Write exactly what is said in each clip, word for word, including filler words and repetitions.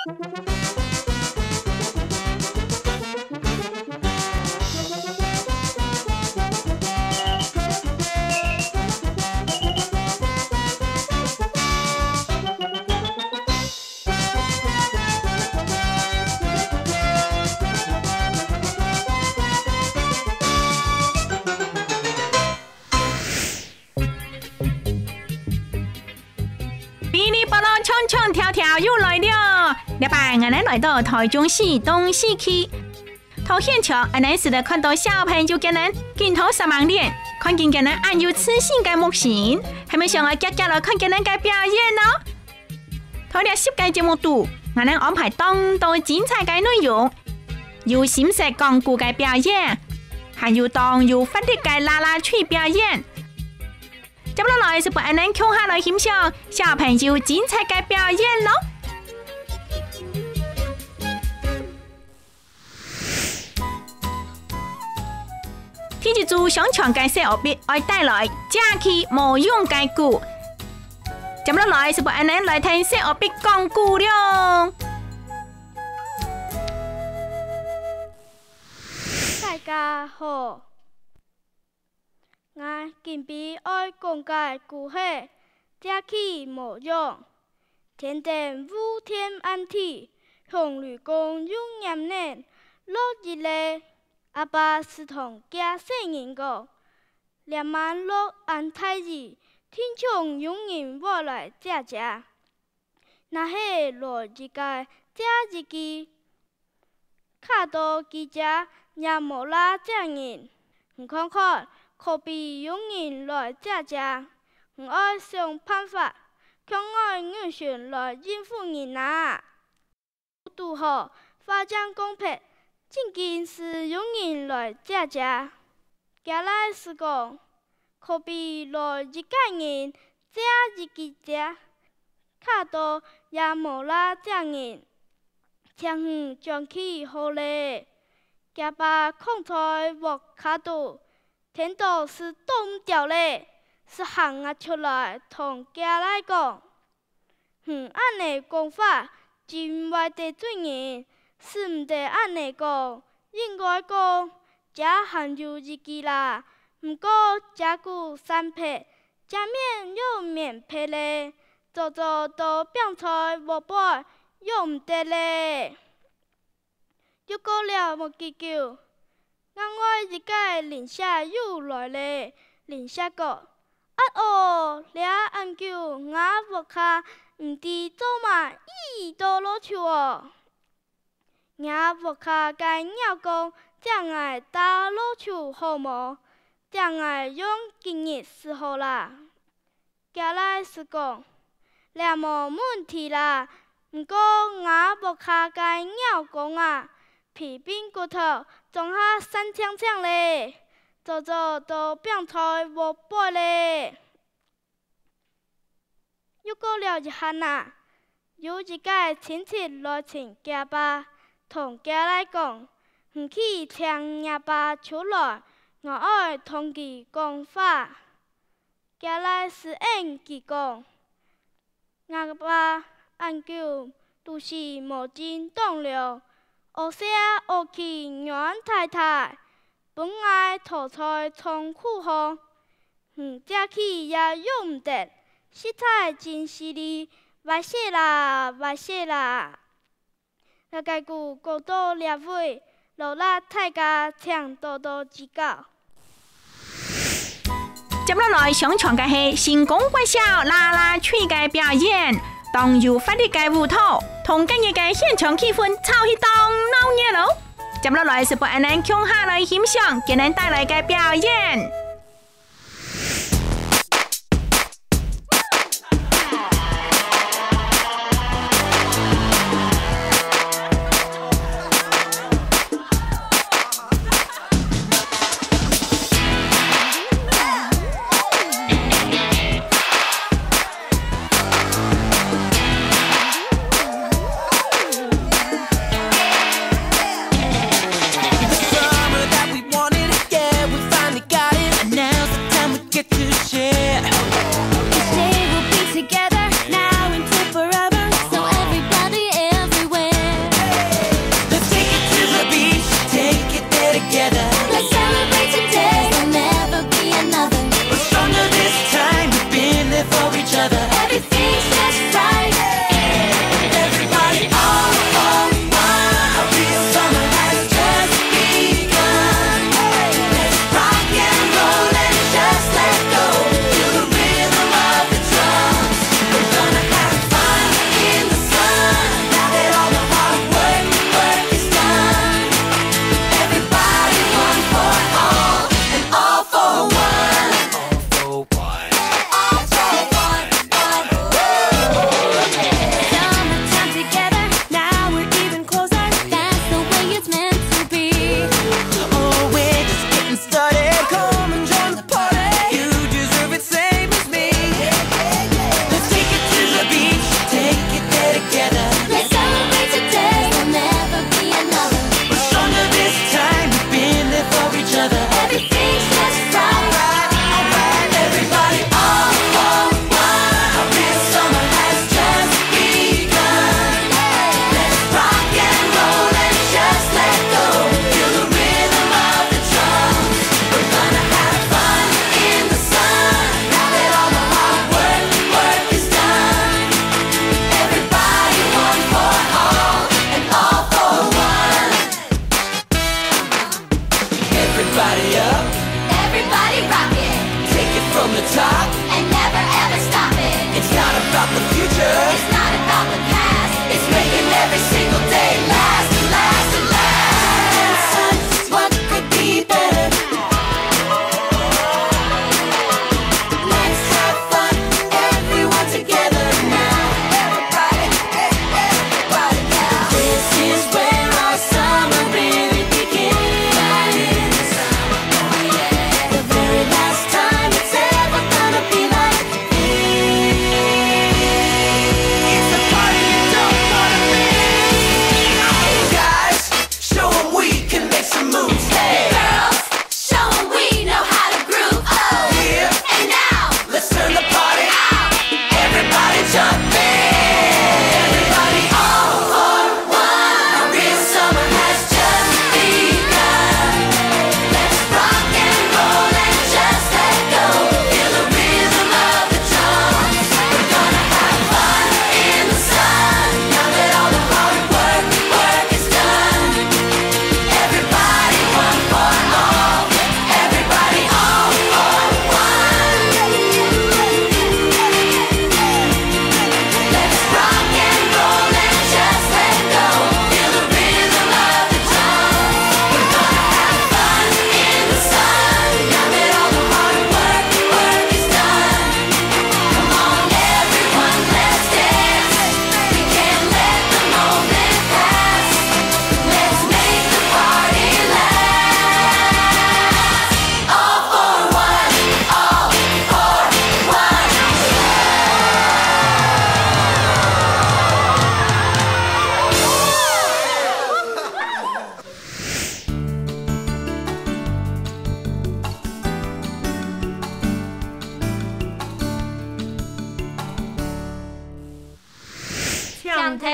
嗶哩啵哩，唱唱跳跳又來了。這擺𠊎等來到台中市東勢區，在現場，𠊎等使得看到小朋友佢等緊在煞猛練，看見佢等恁有自信个目神，係毋係想愛遽遽來看佢等个表演呢？在這集个節目肚，𠊎等安排當多精彩个內容，有心適講古个表演，還有當有活力个啦啦隊表演。 接落來就分𠊎等共下來欣賞小朋友精彩个表演囉。第一組上場个細學畢愛帶來正氣無用个鼓。接落來就分𠊎等來聽細學畢講古囉。大家好。 𠊎今晡愛講个古係正氣無用。天頂烏天暗地，響雷公又黏等，落雨咧。阿爸就同厥細人講：「這滿落恁大雨，定著有人會來借遮。 若係來一個借一支，卡著佢遮也無罅借人。你看看，可比有人來借遮。你愛想辦法，共𠊎銀錢來應付人啊！」堵好，話正講忒，正經就有人來借遮。厥倈就講：「可比來一個人借一支遮，卡著也無罅借人。」「請你轉去好咧。」厥爸囥在屋下肚，顛倒就擋毋牢咧，就行啊出來同厥倈講： 「你恁呢講話，真會得罪人，就毋得恁呢講。應該講：『遮還有一支啦，毋過遮鼓散忒，遮面又綿忒咧，早早都摒在屋背，用毋得咧。』」 又過了無幾久，另外一個鄰舍又來咧。鄰舍講：「啊哦，這恁久吾屋下毋知做麼異多老鼠哦！吾屋下个貓公借𠊎打老鼠好無？借𠊎用幾日就好啦。」 厥倈就講：「這無問題啦，毋過吾屋下个貓公啊，皮鬢骨頭總下散淨淨咧，早早都摒在屋背咧。」又過了一下仔，有一個親戚來尋厥爸，同厥倈講：「你去請若爸出來，𠊎愛同佢講話。」 厥倈就應佢講：「吾爸恁久都係無精當良，屙屎屙去軟大大，分𠊎拖在床褲項，你借去也用毋得，實在真失禮，壞勢啦，壞勢啦。」 這個故講到這位，勞力大家請多多指教。接落來上場个係成功國小啦啦隊个表演，當有活力个舞蹈，同今日个現場氣氛炒起當鬧熱哦。接落來就分𠊎等共下來欣賞佢等帶來个表演。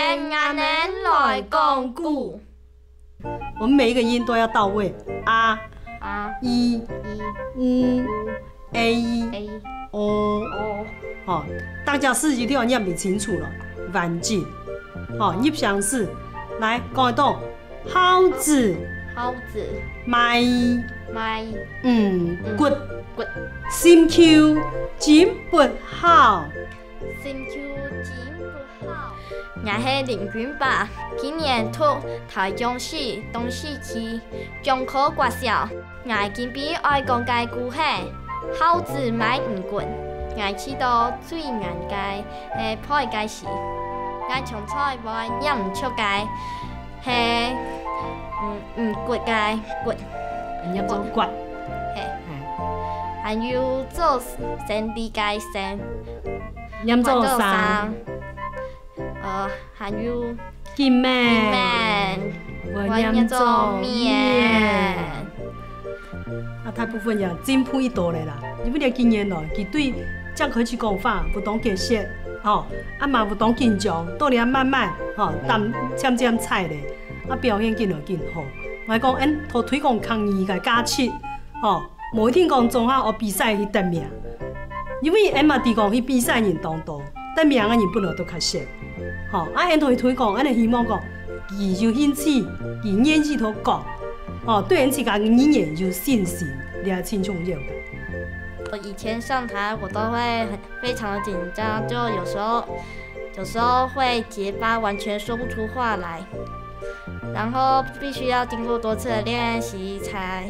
𫣆俚來講古。我們每一個音都要到位，啊、啊、i、i、u、a、o。哦，大家自己都要念清楚了，完整。好，入鄉試，來，講一到，孝子、孝子、買、買、五穀、五穀、心臼真不孝。 心臼真不孝。𠊎係林君爸，今年讀臺中市東勢區中科國小。𠊎今晡愛講个故事係孝子買五穀。𠊎試著最難个係背个字，𠊎常在會唸毋著个，係，嗯，五穀个穀。唸做骨。係。嗯。還有做生理个生。 念做生。呃，還有金面，金面，會念做面。啊，大部分也進步一多了啦，因為這幾年來，佢對正開始講話，毋當結舌，吼，啊嘛毋當緊張，到這慢慢，吼，淡，漸漸菜咧，啊表現緊來緊好。𠊎講，嗯，同推廣客語个價值，吼， 無一定講總下愛比賽去得名，因為𫣆嘛知講去比賽人當多，得名个人本來都較少。吼，啊，𫣆同佢推廣，𫣆就希望講，佢有興趣，佢願意同講，吼，對𫣆自家語言有信心，這係盡重要个。我以前上台，我都會很，非常的緊張，就有時候，有時候會結巴，完全說不出話來。 然後必須要經過多次的練習才，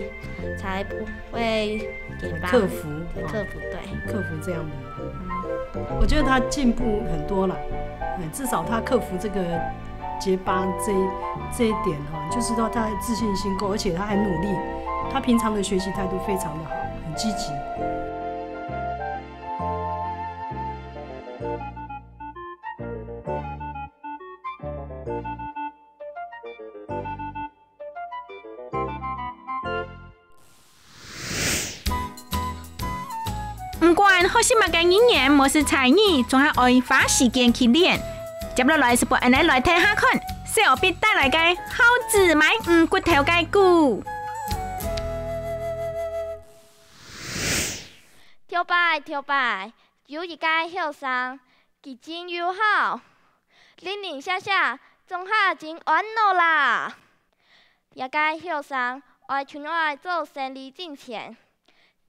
才不會結巴，克服，克服，對。克服這樣的。我覺得他進步很多了，嗯，至少他克服這個結巴這一，這一點哈，就是說他自信心夠，而且他很努力，他平常的學習態度非常的好，很積極。 毋管學習麼个語言，無論才藝，總係愛花時間去練。接落來就分𫣆俚來聽下看，細阿伯帶來个孝子買五穀頭个故。頭擺，頭擺，有一個後生，佢真有孝，零零舍舍，總下真安樂啦。 這個後生愛出外做生理掙錢，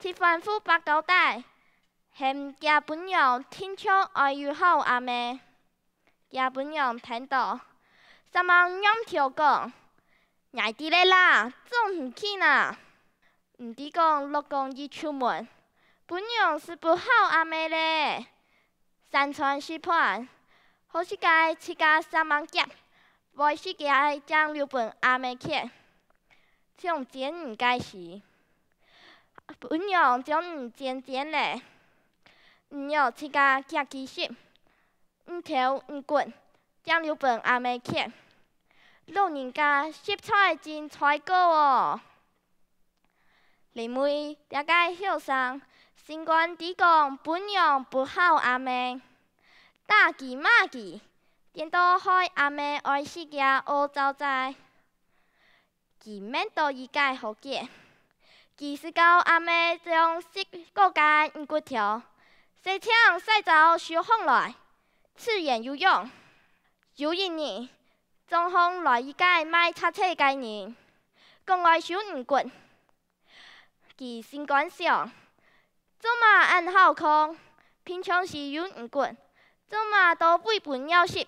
食飯付百交代，喊厥餔娘定著愛有孝阿姆。厥餔娘聽著，煞猛仰頭講：「𠊎知咧啦，總毋去哪！」毋知講落工一出門，餔娘就毋孝阿姆咧。 三餐食飯，好食个自家煞猛夾，壞食个正留分阿姆咭。像煎魚个時，餔娘將魚煎煎咧，魚肉自家夾去食，魚頭魚骨正留分阿姆咭。老人家實在真衰過哦！ 因為這個後生，心肝知講餔娘毋孝阿姆，打佢罵佢，顛倒害阿姆愛食厥蚵燥齋。佢愐到一個好計，佢就教阿姆將食過个魚骨頭，洗淨洗燥收䟘來，自然有用。有一日， 莊項來一個賣賊賊个人，講愛收魚骨。佢心肝想：「做麼恁好康？平常時有魚骨，做麼都餵餔娘食？」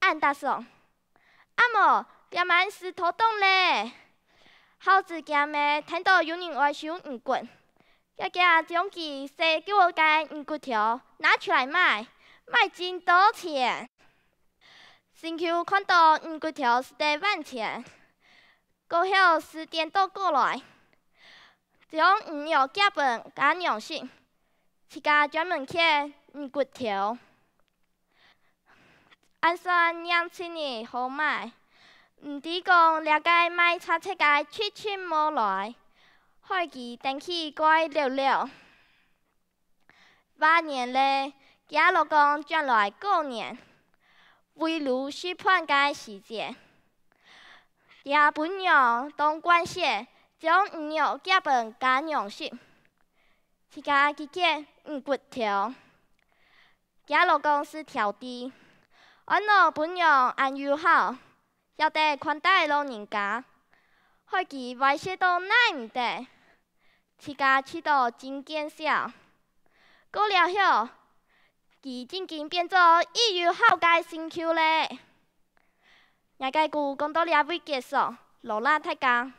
恁搭想。啊無，這滿就討當咧！孝子厥姆聽到有人愛收魚骨，遽遽將佢洗過个魚骨頭拿出來賣，賣真多錢。 心臼看到魚骨頭就得還錢，過後就顛倒過來，將魚肉寄分家娘食，自家專門咭魚骨頭。恁算䀴七日好賣，毋知講這個賣賊賊个直直無來，害佢等去怪溜溜。 話年咧，厥老公轉來過年，圍爐食飯个時節。厥餔娘當慣勢將魚肉寄分家娘食，自家只揀魚骨頭。厥老公斯刁知，安到餔娘恁有孝，曉得款待老人家，害佢壞勢到耐毋得，自家試著真見笑。過了後，佢正經變做已有孝个心臼咧。𠊎个故講到這位結束，勞瀝大家。